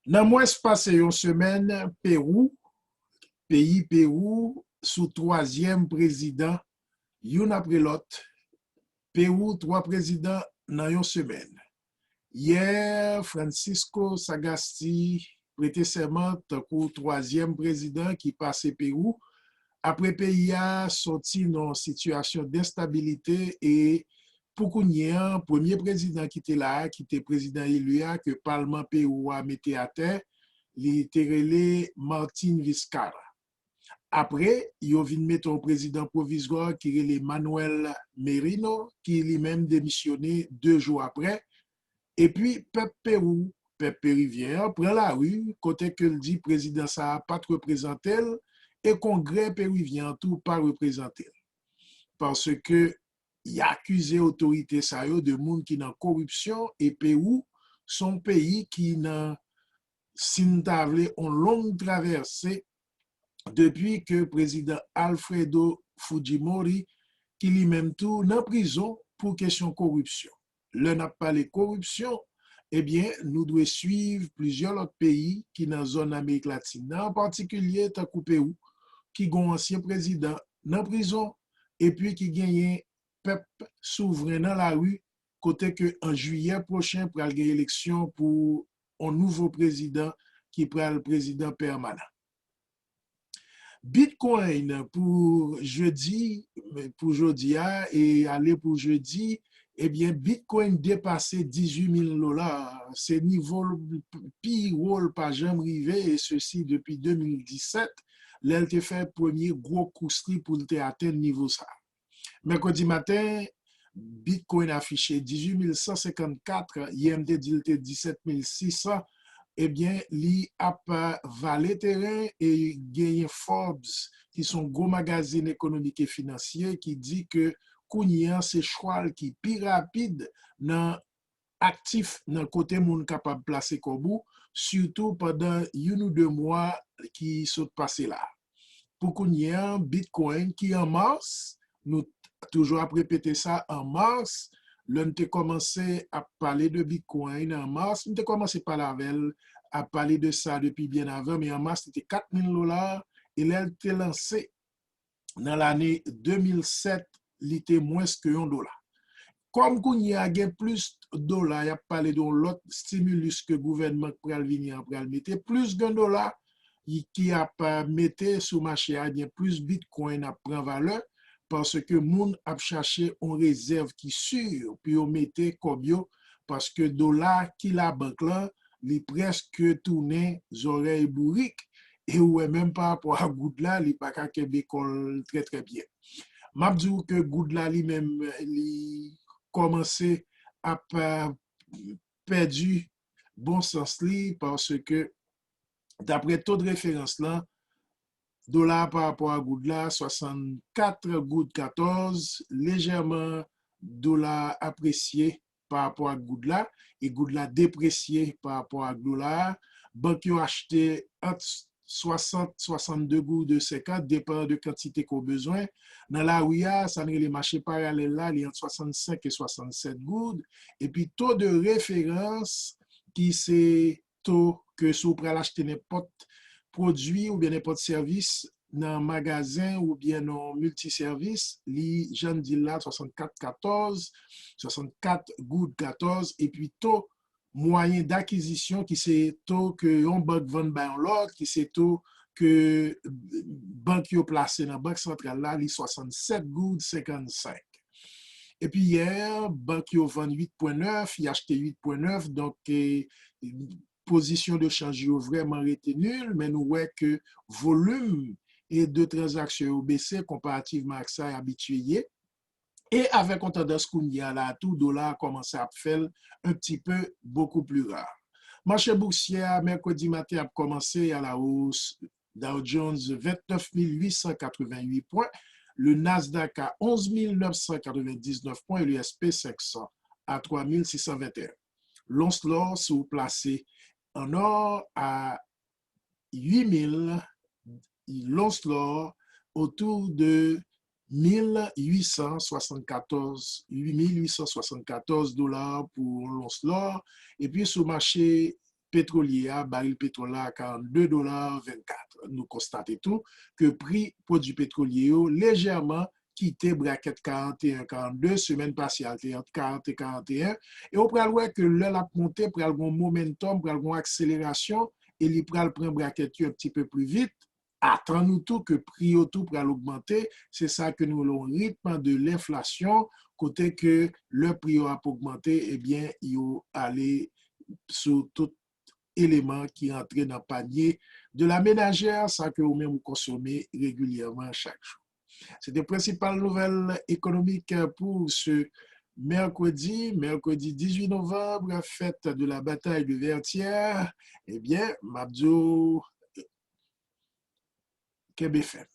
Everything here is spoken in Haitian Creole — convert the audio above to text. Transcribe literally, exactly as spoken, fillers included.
Nan mwens pase yon semèn, Pewou, peyi Pewou, sou twazyèm prezidan, youn apre lòt. Pewou, twa prezidan nan yon semèn. Yè, Francisco Sagasti prete sèman tankou twazyèm prezidan ki pase Pewou, apre peyi a soti nan yon sitiyasyon denstabilite e pou kounye a, premye prezidan ki te la a, ki te prezidan eli a, ke palman Pewou a mete atè, li te rele Martin Vizcarra. Apre, yo vin mete yon prezidan pwovizwa ki rele Manuel Merino, ki li menm demisyone de jou apre. Epi, pèp Pewou, pèp perivyen an, pran lari, kote ke l di prezidan sa a pa t reprezante l, e Kongrè perivyen an tou pa reprezante l. Paske y akize otorite sa yo de moun ki nan koripsyon, e Pewou se yon peyi ki nan, si n ta vle, yon long travèse depi ke prezidan Alfredo Fujimori, ki li menm tou nan prizon pou kesyon koripsyon. Lè n ap pale koripsyon, ebyen, nou dwe swiv plizyè lòt peyi ki nan zòn Amerik Latin nan, an patikilye tankou Pewou, ki gen yon ansyen prezidan nan prizon, epi ki genyen pèp souvren nan lari, kote ke an jiyè pwochen pral gen eleksyon pou yon nouvo prezidan ki pral prezidan pèmanan. Bitcoin pou jedi, pou jodi a e ale pou jedi, ebyen, Bitcoin depase dizuit mil dola. Se nivo l pi wo l pa janm rive, e sesi depi de mil disèt, lè l te fè premye gwo kous li pou l te atenn nivo sa a. Mèkredi maten, Bitcoin afiche dizuit mil san senkannkat, yè m te di l te disèt mil sis san, ebyen, li ap vale teren e genyen Forbes, ki se yon gwo magazin ekonomik e finansye, ki di ke kounye a se chwal ki pi rapid nan aktif nan kote moun kapab plase kòb ou, sitou pandan youn ou de mwa ki sot pase la. Pou kounye a, Bitcoin ki an mas, nou toujou ap repete sa, an mas, lè n te kòmanse ap pale de Bitcoin an mas, m te kòmanse pale avè l, ap pale de sa depi byen avan, men an mas, li te kat mil dola, e lè l te lanse, nan lane de mil sèt, li te mwens ke yon dola. Kòm kounye a gen plis dola, y ap pale de yon lòt stimulus ke gouvènman k pral vini an pral mete, plis gen dola ki ap mete sou mache a, ebyen plis Bitcoin ap pran valè, paske moun ap chache yon rezèv ki si pou yo mete kòb yo, paske dola ki labank lan, li prèske tounen zòrèy bourik, e ou wè menm pa rapò a goud la, li pa ka kenbe kò l trè trè byen. M ap di w ke goud la li menm, li kòmanse ap pèdi bon sans li, paske daprè to de referans lan, dola pa rapò a goud la, swasannkat goud katòz, lejèman dola apresye pa rapò ak goud la, e goud la depresye pa rapò ak dola a. Bank yo achte ant swasant, swasannde goud senkant, depann de kantite ke w bezwen. Nan lari a, sa n rele mache paralèl la, li ant swasannsenk e swasannsèt goud. Epi to de referans, ki se to ke si w pral achte nenpòt pwodui oubyen nenpòt sèvis nan magazen oubyen nan miltisèvis, li, jan n di l la, swasannkat katòz, swasannkat goud katòz, epi to mwayen dakizisyon ki se to ke yon bank vann bay yon lòt, ki se to ke bank yo plase nan bank santral la, li swasannsèt goud senkannsenk. Epi yè, bank yo vann uit pwen nèf, y achte uit pwen nèf, donk, e, pozisyon de chanj yo vrèman rete nil, men nou wè ke volim e de tranzaksyon yo bese konparativman ak sa y abitye ye. E avèk yon tandans kounye a la tou, dola a kòmanse ap fè l un petit peu beaucoup plus rare. Mache bousyè a, mèkredi maten, ap kòmanse à la hausse. Dow Jones, vennèf mil uit san katrevennuit pwen, le Nasdaq a onz mil nèf san katrevendiznèf pwen e le S P senk san a twa mil sis san venteyen. Lons lò, si w plase an ò a uit mil, lons lò otou de mil uit san swasannkatòz, uit mil uit san swasannkatòz dola pou yon lons lò. Epi sou mache petwolye a, baril petwòl la a karannde dola vennkat. Nou konstate tou ke pri pwodui petwolye yo lejèman kite brakèt karanteyen, karannde semèn pase a, l te ant karant e karanteyen, e w pral wè ke lè l ap monte, pral gen yon momentum, pral gen yon akselerasyon, e li pral pran brakèt yo un petit peu plus vite. Atann nou tou ke pri yo tou pral ogmante, se sa ke nou rele yon ritm de lenflasyon, kote ke lè pri yo ap ogmante, ebyen, yo ale sou tout eleman ki rantre nan panye de la menajè, sa ke ou menm ou konsome regilyèman chak jou. Se te prensipal nouvèl ekonomik pou se mèkredi, mèkredi dizuit novanm, fèt de la batay de Vètyè. Ebyen, m ap di w, kenbe fèm.